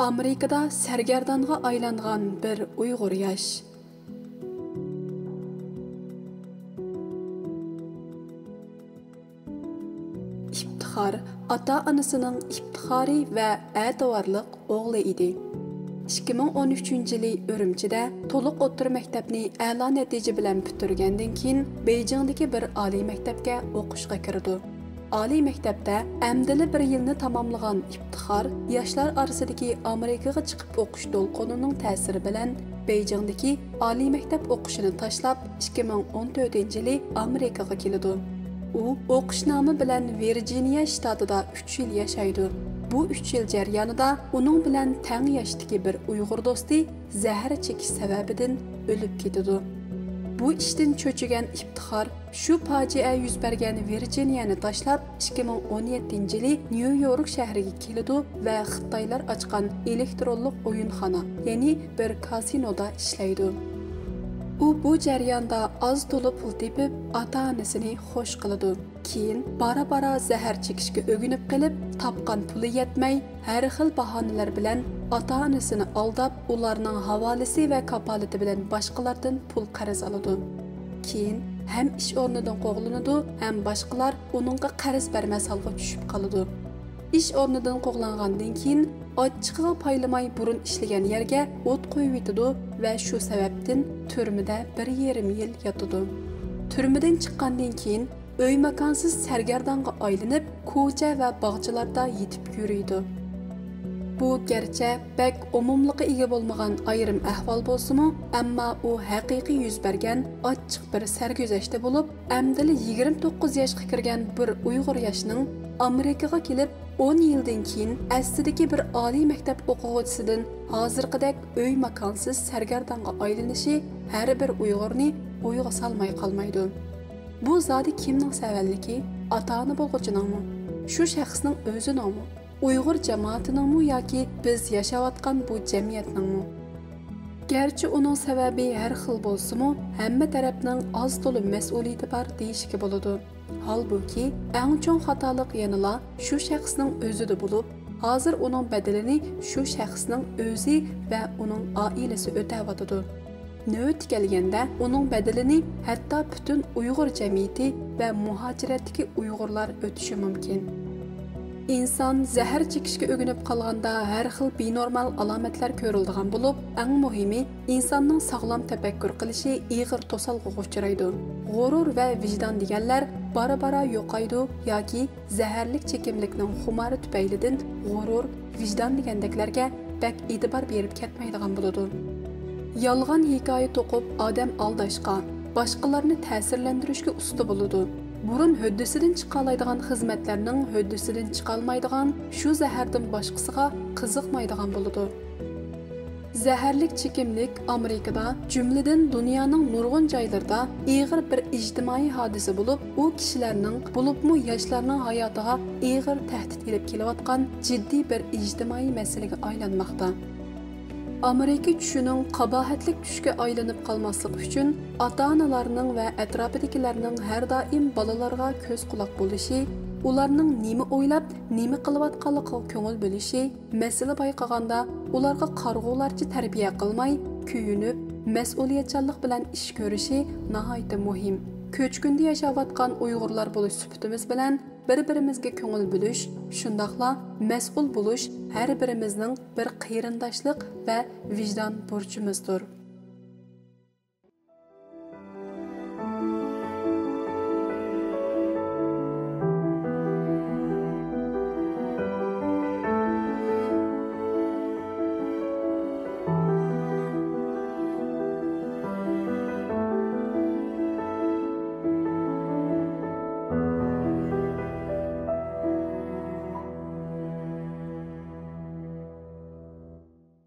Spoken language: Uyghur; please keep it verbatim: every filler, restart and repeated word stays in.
ئامېرىكىدا سەرگەردانغا ئايلانغان بىر ئۇيغۇر ياش. ئىپتىخار ئاتا-ئانىسىنىڭ ئىپتىخارى ۋە ئەتىۋارلىق ئوغلى ئىدى. ئىككى مىڭ ئون ئۈچىنچى يىلى ئۈرۈمچىدە تولۇق ئوتتۇرا مەكتەپنى ئەلا نەتىجە بىلەن پۈتتۈرگەندىن كېيىن، بېيجىڭدىكى بىر ئالىي مەكتەپكە ئوقۇشقا كىرىدۇ. ئالىي مەكتەپتە ئەمدىلا بىر يىلنى تاماملىغان ئىپتىخار ياشلار ئارىسىدىكى ئامېرىكىغا چىقىپ ئوقۇش دولقۇنىنىڭ تەسىرى بىلەن بېيجىڭدىكى ئالىي مەكتەپ ئوقۇشىنى تاشلاپ، ئىككى مىڭ ئون تۆتىنچى يىلى ئامېرىكىغا كېلىدۇ. ئۇ ئوقۇشنامە بىلەن ۋىرجىنىيە شتاتىدا ئۈچ يىل ياشايدۇ. بۇ ئۈچ يىل جەريانىدا ئۇنىڭ بىلەن تەڭ ياشتىكى بىر ئۇيغۇر دوستى زەھەر چېكىش سەۋەبىدىن ئۆلۈپ كېتىدۇ. بۇ ئىشتىن چۆچۈگەن ئىپتىخار شۇ پاجىئە يۈز بەرگەن ۋىرجىنىيەنى تاشلاپ، ئىككى مىڭ ئون يەتتىنچى يىلى نيۇ يورك شەھىرىگە كېلىدۇ ۋە خىتايلار ئاچقان ئېلېكترونلۇق ئويۇنخانا، يەنى بىر كازىنودا ئىشلەيدۇ. ئۇ بۇ جەرياندا ئاز-تولا پۇل تېپىپ، ئاتا-ئانىسىنى خوش قىلىدۇ. كېيىن بارا-بارا زەھەر چېكىشكە ئۆگىنىپ قېلىپ، تاپقان پۇلى يەتمەي، ھەر خىل باھانىلەر بىلەن ئاتا-ئانىسىنى ئالداپ، ئۇلارنىڭ ھاۋالىسى ۋە كاپالىتى بىلەن باشقىلاردىن پۇل قەرز ئالىدۇ. كېيىن ھەم ئىش ئورنىدىن قوغلىنىدۇ، ھەم باشقىلار ئۇنىڭغا قەرز بەرمەس ھالغا چۈشۈپ قالىدۇ. ئىش ئورنىدىن قوغلانغاندىن كېيىن، ئاچچىقىغا پايلىماي بۇرۇن ئىشلىگەن يەرگە ئوت قويۇۋېتىدۇ ۋە شۇ سەۋەبتىن تۈرمىدە بىر يېرىم يىل ياتىدۇ. تۈرمىدىن چىققاندىن كېيىن، ئۆي-ماكانسىز سەرگەردانغا ئايلىنىپ، كوچە ۋە باغچىلاردا يېتىپ يۈرىدۇ. بۇ گەرچە بەك ئومۇملۇققا ئىگە بولمىغان ئايرىم ئەھۋال بولسىمۇ، ئەمما ئۇ ھەقىقىي يۈز بەرگەن ئاچچىق بىر سەرگۈزەشتە بولۇپ، ئەمدىلا يىگىرمە توققۇز ياشقا كىرگەن بىر ئۇيغۇر ياشنىڭ ئامېرىكىغا كېلىپ، ئون يىلدىن كېيىن ئەسلىدىكى بىر ئالىي مەكتەپ ئوقۇغۇچىسىدىن ھازىرقىدەك ئۆي-ماكانسىز سەرگەردانغا ئايلىنىشى ھەر بىر ئۇيغۇرنى ئويغا سالماي قالمايدۇ. بۇ زادى كىمنىڭ سەۋەنلىكى؟ ئاتا-ئانا بولغۇچىنىڭمۇ؟ شۇ شەخسنىڭ ئۆزىنىڭمۇ؟ ئۇيغۇر جامائىتىنىڭمۇ ياكى بىز ياشاۋاتقان بۇ جەمئىيەتنىڭمۇ؟ گەرچە ئۇنىڭ سەۋەبى ھەر خىل بولسىمۇ، ھەممە تەرەپنىڭ ئاز-تولا مەسئۇلىيىتى بار دېيىشكە بولىدۇ. ھالبۇكى، ئەڭ چوڭ خاتالىق يەنىلا شۇ شەخسنىڭ ئۆزىدە بولۇپ، ھازىر ئۇنىڭ بەدىلىنى شۇ شەخسنىڭ ئۆزى ۋە ئۇنىڭ ئائىلىسى ئۆتەۋاتىدۇ. نۆۋىتى كەلگەندە، ئۇنىڭ بەدىلىنى ھەتتا پۈتۈن ئۇيغۇر جەمئىيىتى ۋە مۇھاجىرەتتىكى ئۇيغۇرلار ئۆتۈشى مۇمكىن. ئىنسان زەھەر چېكىشكە ئۆگىنىپ قالغاندا، ھەر خىل بىنورمال ئالامەتلەر كۆرۈلىدىغان بولۇپ، ئەڭ مۇھىمى، ئىنساننىڭ ساغلام تەپەككۇر قىلىشى ئېغىر توسالغۇغا ئۇچرايدۇ. غۇرۇر ۋە ۋىجدان دېگەنلەر بارا-بارا يوقايدۇ ياكى زەھەرلىك چېكىملىكنىڭ خۇمارى تۈپەيلىدىن غۇرۇر، ۋىجدان دېگەندەكلەرگە بەك ئېتىبار بېرىپ كەتمەيدىغان بولىدۇ. يالغان ھېكايە توقۇپ ئادەم ئالداشقا، باشقىلارنى تەسىرلەندۈرۈشكە ئۇستا بولىدۇ. بۇرۇن ھۆددىسىدىن چىقالايدىغان خىزمەتلەرنىڭ ھۆددىسىدىن چىقالمايدىغان، شۇ زەھەردىن باشقىسىغا قىزىقمايدىغان بولىدۇ. زەھەرلىك چېكىملىك ئامېرىكىدا، جۈملىدىن دۇنيانىڭ نۇرغۇن جايلىرىدا ئېغىر بىر ئىجتىمائىي ھادىسە بولۇپ، ئۇ كىشىلەرنىڭ، بولۇپمۇ ياشلارنىڭ ھاياتىغا ئېغىر تەھدىت ئېلىپ كېلىۋاتقان جىددىي بىر ئىجتىمائىي مەسىلىگە ئايلانماقتا. ئامېرىكا چۈشىنىڭ قاباھەتلىك چۈشكە ئايلىنىپ قالماسلىقى ئۈچۈن، ئاتا-ئانىلارنىڭ ۋە ئەتراپىدىكىلەرنىڭ ھەر دائىم بالىلارغا كۆز-قۇلاق بولۇشى، ئۇلارنىڭ نېمە ئويلاپ، نېمە قىلىۋاتقانلىقىغا كۆڭۈل بۆلۈشى، مەسىلە بايقىغاندا ئۇلارغا قارىغۇلارچە تەربىيە قىلماي، كۆيۈنۈپ، مەسئۇلىيەتچانلىق بىلەن ئىش كۆرۈشى ناھايىتى مۇھىم. كۆچكۈندە ياشاۋاتقان ئۇيغۇرلار بولۇش سۈپىتىمىز بىلەن بىر-بىرىمىزگە كۆڭۈل بۆلۈش، شۇنداقلا مەسئۇل بولۇش ھەر بىرىمىزنىڭ بىر قېرىنداشلىق ۋە ۋىجدان بۇرچىمىزدۇر.